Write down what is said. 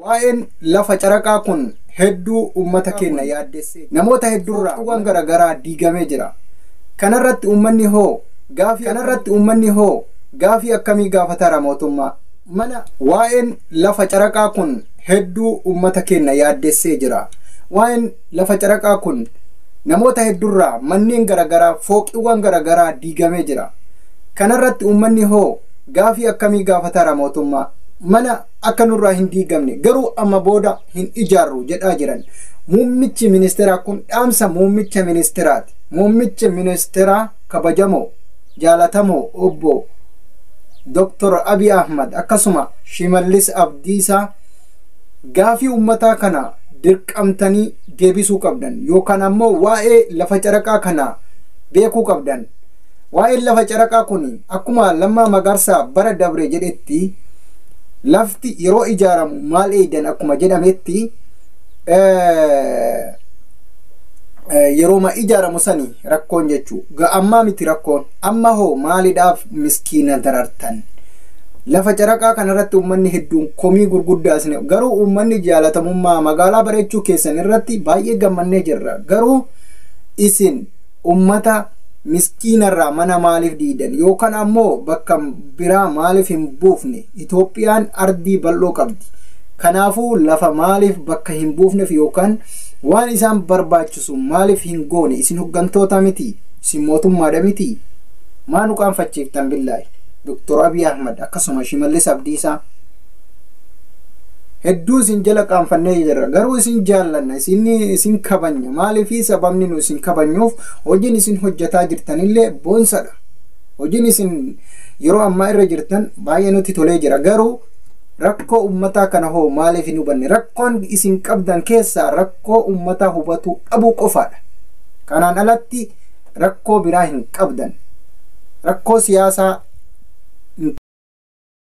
Waa'een lafa caraqaa kun hedduu uummata keenya yaaddessee namoota hedduurraa waan garaagaraa diigamee jira. Kanarratti uummanni hoo gaafii kanarratti uummanni hoo gaafii akkamii gaafatara mootummaa? Mana waa'een lafa caraqaa kun hedduu uummata keenya yaaddessee jira. Waa'een lafa caraqaa kun namoota hedduurraa manneen garaagaraa fooqiiwwan garaagaraa diigamee jira. Kanarratti uummanni hoo gaafii akkamii gaafatara mootummaa? Mana akka nurraa hin diigamne garuu amma booda hin ijaarru jedhaa jiran. Muummichi ministeeraa kun dhaamsa muummicha ministeeraati. Muummichi ministeeraa kabajamoo jaalatamoo obbo Dr. Abiy Ahmad akkasuma Shimallis Abdiisaa gaafii uummataa kana dirqamtanii deebisuu qabdan yookaan ammoo waa'ee lafa caraqaa kana beekuu qabdan. Waa'een lafa caraqaa kun akkuma Lammaa Magarsaa bara dabre jedhetti lafti yeroo ijaaramu maal eeydan akkuma jedhametti yerooma ijaaramu sani rakkoon jechuu ammaa miti rakkoon amma hoo maaliidhaaf miskiina darartan. Lafa caraqaa kanarratti uummanni hedduun komii gurguddaa isin garuu uummanni jaalatamummaa magaalaa bareechuu keessan irratti baay'ee gammannee jirra. Garuu isin uummata miskiinarraa mana maaliif diidan yookaan ammoo bakka biraa maaliif hin buufne? Itoophiyaan ardii bal'oo qabdi. Kanaafuu lafa maaliif bakka hin buufneef yookaan waan isaan barbaachisu maaliif hin goone? Isin hooggantoota miti, isin mootummaadha miti. Maa nu qaanfachiiftan billaahi? Dr. Abiy Ahmad akkasuma Shimallis Abdiisaa hedduu isin jala qaanfannee jirra. Garuu isin jaallanna, isin kabanya. Maaliifii sababni nu isin kabanyuuf hojiin isin hojjetaa jirtanillee boonsadha. Hojiin isin yeroo ammaa irra jirtan baay'ee nutti tolee jira. Garuu rakkoo uummataa kana hoo maaliif hin hubanne? Rakkoon isin qabdan keessaa rakkoo uummataa hubatu dhabuu qofaadha. Kanaan alatti rakkoo biraa hin qabdan. Rakkoo siyaasaa